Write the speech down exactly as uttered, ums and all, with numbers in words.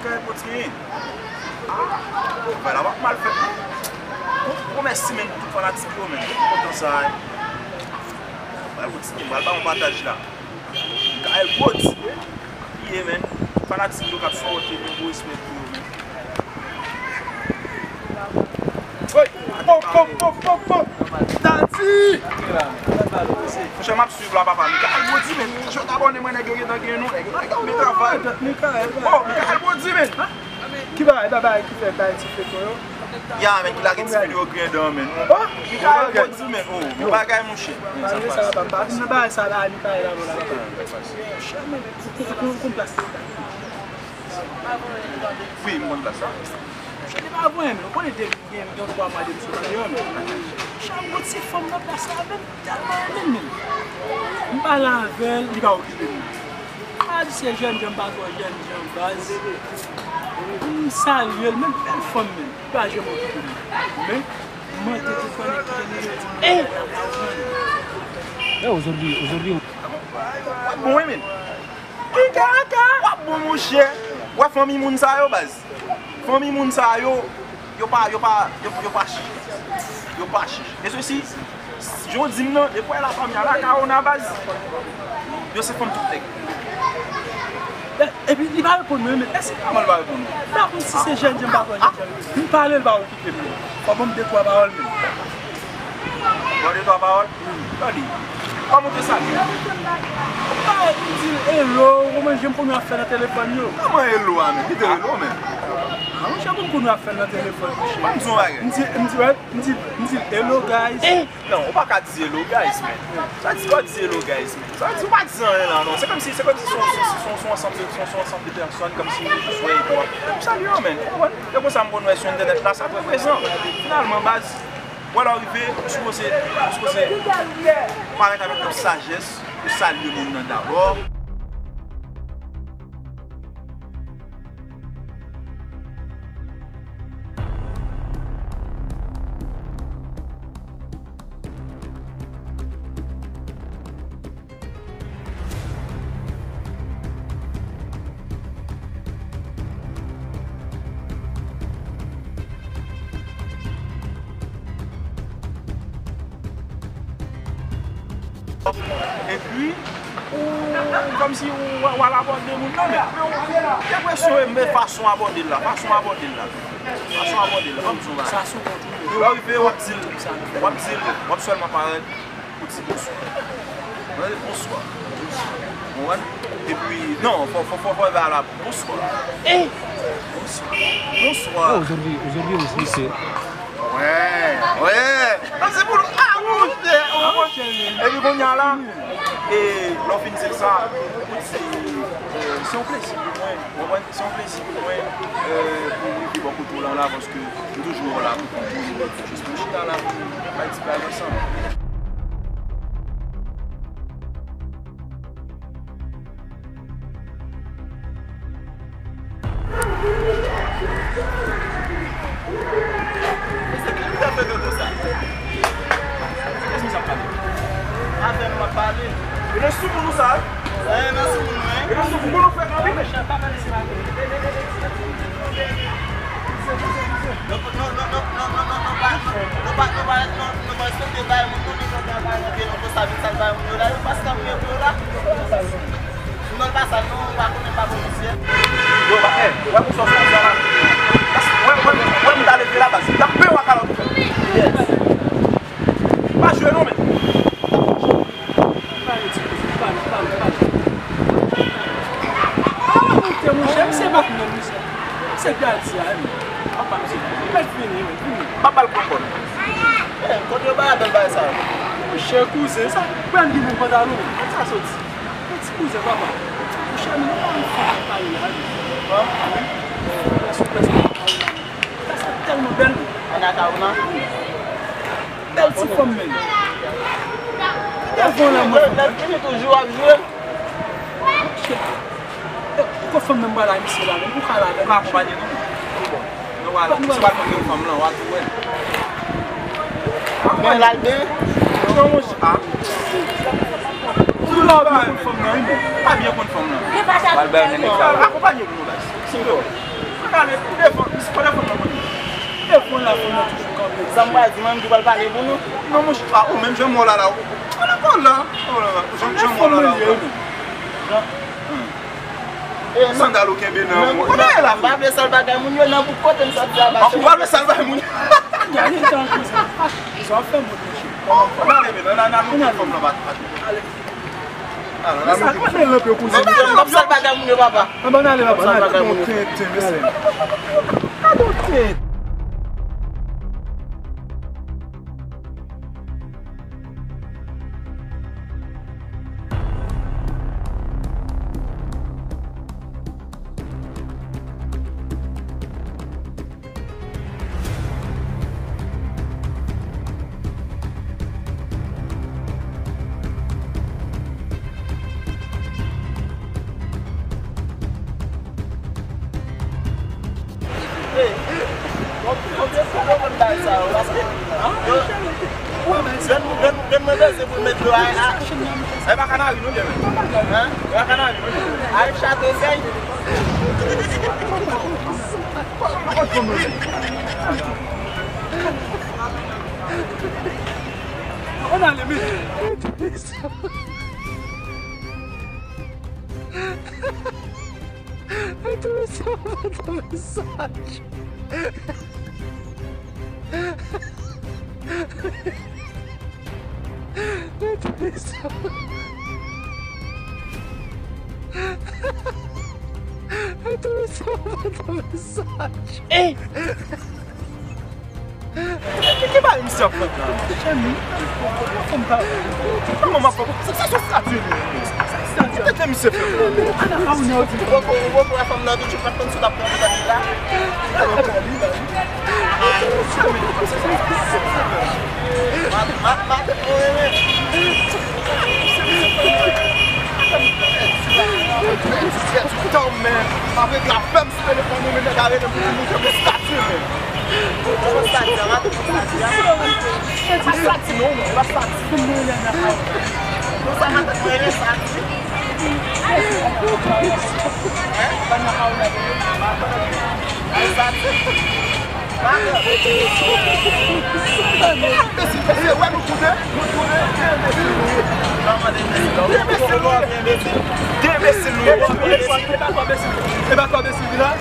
Kay Poti genyen. Ah, travay la pa mal fèt non. Bon, bon, mèsi, men, tout fanatik yo, men. Mwen kontan sa, wi. Pral kontinye, pral ba yon pataj la. Kay Poti. Ye, men. Fanatik yo k ap sipòte, men, gwo respè pou yo, men. Woy! Po, po, po, po, po! Tati! Monchè, m ap swiv la, papa. Mikael Bondye, men. Monchè, w t abòne, mwen, nèg yo gentan genyen nou. Nèg yo, nèg yo byen travay. Oh, Mikael Bondye, men. Ki bagay, bagay ki fè bay ti feto yo? Ya, men, ki lage ti videyo griyen dan, men. Oh, Mikael Bondye, men. Oh, bon bagay, monchè. Malgre sa, papa, m pa vin nan bagay sa la, Mikael la, non, la, papa. Monchè, men, ou konn plas li. Wi, m konn plas la. Monchè, li pa voye, men. Ou konnen depi gen, gen twa mwa depi sou Daniel, men. Monchè, m gon ti fanm nan plas la, men. Tèlman renmen l, men. M pale avè l, li pa okipe m. A di se jènjan, m pa twò jènjan, baz. M salye l, men bèl fanm, men. Li pa janm okipe m. Men, m mande tout fwa nèg ki te nan yo di m, eh! Yo, ozodwi, ozodwi. W ap bon, wi, men. Kikaka! W ap bon, monchè. W wè fanmi moun sa yo, baz. Fanmi moun sa yo, yo pa, yo pa, yo, yo pa chich. Yo pa chich. E sesi, jan w di m nan, depi w wè lafanmi a la Kawona, baz, yo se fanm tout nèg. E, epi li pa reponn mwen, men èske kòman l pa reponn ou? M pa konn si se jènjan, m pa konn jènjan. M pale, l pa okipe m. Fò ban m de twa pawòl, men. Bon, de twa pawòl? Tande, pa montre sa. Ba, m di l hello, kòman jan m konn ap fè nan telefòn yo? Kòman hello a, men? Kite hello, men. A, monchè, kòman konn ap fè nan telefòn, monchè? Ban m di yon bagay. M di, m di, wè, m di, m di l, hello, guys. Non, ou pa ka di hello, guys, men. Sa di, pa di hello, guys, men. Sa di, ou pa di anyen la, non. Se kòmsi, se kòmsi se yon, se, se, se yon ansanm de, se yon, se yon ansanm de pèsòn, kòmsi ou jis wè yo, ou ap salye yo, men. Ou konprann? E konsa m konn wè sou entènèt la, sa trè prezan. Finalman, baz, wè lè w rive, ou sipoze, ou sipoze parèt avèk yon sajès, ou salye moun nan dabò. Epi, ou, kòmsi ou, w al abòde moun nan, men, men, gen presyon, men fason abòde l la, fason abòde l la, fason abòde l la, ban m di w bagay. Lè w rive, w ap di l, w ap di l, w ap sèlman parèt, ou di bonswa. Mwen rele bonswa. Ou konprann? Epi, non, fò, fò, fò, fò, bagay la, bonswa. Bonswa. Bonswa. Ozodwi, ozodwi, ozodwi, se. Wè, wè. Sa se pou nou. Ah, monchè, oh, monchè. Epi kounye a la, e, lè w fin di l sa, ou di, e, se yon plezi pou mwen, ou konprann? Se yon plezi pou mwen, e, pou m rive bò kote w la, la, paske m toujou wè w la pou kontwole jis pou chita la, pou bay ti blag ansanm. Mesye, ki misye ap fè dodo sa? Kiyès misye ap pale? Avè m w ap pale. E nan sou moun ou sa, wi? E nan sou moun mwen. E nan sou moun ou fè kanpe. Non, non, non, non, non, non, non, non, pa, non, pa, non, pa, non, non, pa respekte bay moun, non, non, non, pa, non, non, non, sa, sa, bay moun yo la, yo pa skanm yo la. Non, l pa sal non, ou pa konnen m pa polisye. Yo, pa fè, wè pou sa w fè sa la. Wè, wè, wè, m ta leve la, baz. Y ap peye w a kalòt ou fè. Yes. Pa jwe non, men. Pale ti koze, pale, pale, pale. Ah, monte, monchè, misye bat menm, misye. Misye gad sa, wi. Apa, misye. Mèt fini, wi, fini. Pa ba l pran kòd. Eh, kòd yo bay a bèl bagay sa. Monchè, kouzen, sa pran di moun pantalon. Sa soti. Yon ti kouzen, papa. Monchè, nou pa yon fanm ap pale la, wi. Fanm? Wi. Sa, sa tèlman bèl. Ann a Kawona? Bèl ti fanm, men. Devan la, mwen. Lè fini toujou ap jwe. Shit. Ou konn fanm nan m pral a misye la, men ou ka la. Ou ka akonpanye nou. Bon. Nou pral, nou pral montre fanm lan, w a tou wè. Mwen la l byen. Non, monchè. Ah. Ou la byen konn fanm nan, wi, men. Pa byen konn fanm lan. Pral bay yon nèg sa. Akonpanye pou nou, baz. Sinon. Kale, defann, misye pa defann nan mwen. Defann la, fanm nan toujou kanpe. Sa m pral di, manmi, ou pral pale pou nou? Non, monchè, a, ou menm, jan mò la la. Ou nan kò la. Oh la la, jan, jan mò la la. Jan, hmm. E, sandal ou kenbe nan mwen. Ou pa vle sal bagay moun yo nan bouk kote m sot di a ba. Ou pa vle sal bagay moun yo. Gade tan konsa. Sa w ap fè m monte chè. Kòman? N ale, men, n a, n a, n a monte fanm nan bat, bat. Ale. Ala, n a monte fanm nan. N ap sal bagay moun yo, papa. Anba n ale, papa. N ale. N ap sal bagay moun yo. Tenten, mesye. Gade yon tenten. Hey, bon, bon, bon, bon, bon, bagay sa yo, paske, hein? Yo, grann, grann, grann mwen bezwen pou l met dlo a, a. E pa kanari nou ye, men. Hein? E pa kanari nou ye. Al chato zèy. On a limite. Mwen twouve sa, mwen twouve sa. Mwen twouve sa. Mwen twouve sa, mwen twouve sa. Ki, ki bagay misye ap fè la? Chèmi, kòman m ap fè? Sa, sa se yon stati li ye. Tete misye fè. Ana a ou nan di. Ou wè, ou wè fanm nan toujou pa t konn si w t ap pran tèt li la. Ma, ma, ma tèt mwen renmen. Tèt ou tanmen. Avèk lapèm sou telefòn mwen, men nèg a rele m pou di nou ke m yon stati, men. Ou yon stati, a maten yon stati, a. E pa stati, non, non, e pa stati. Non, sa maten mwen rele stati. Hein? E stati. Mesye, mesye, wè nou toude, nou toude, de enbesil nou ye. De enbesil nou ye. De enbesil nou ye. E pa twa enbesil, e pa twa enbesil ki la.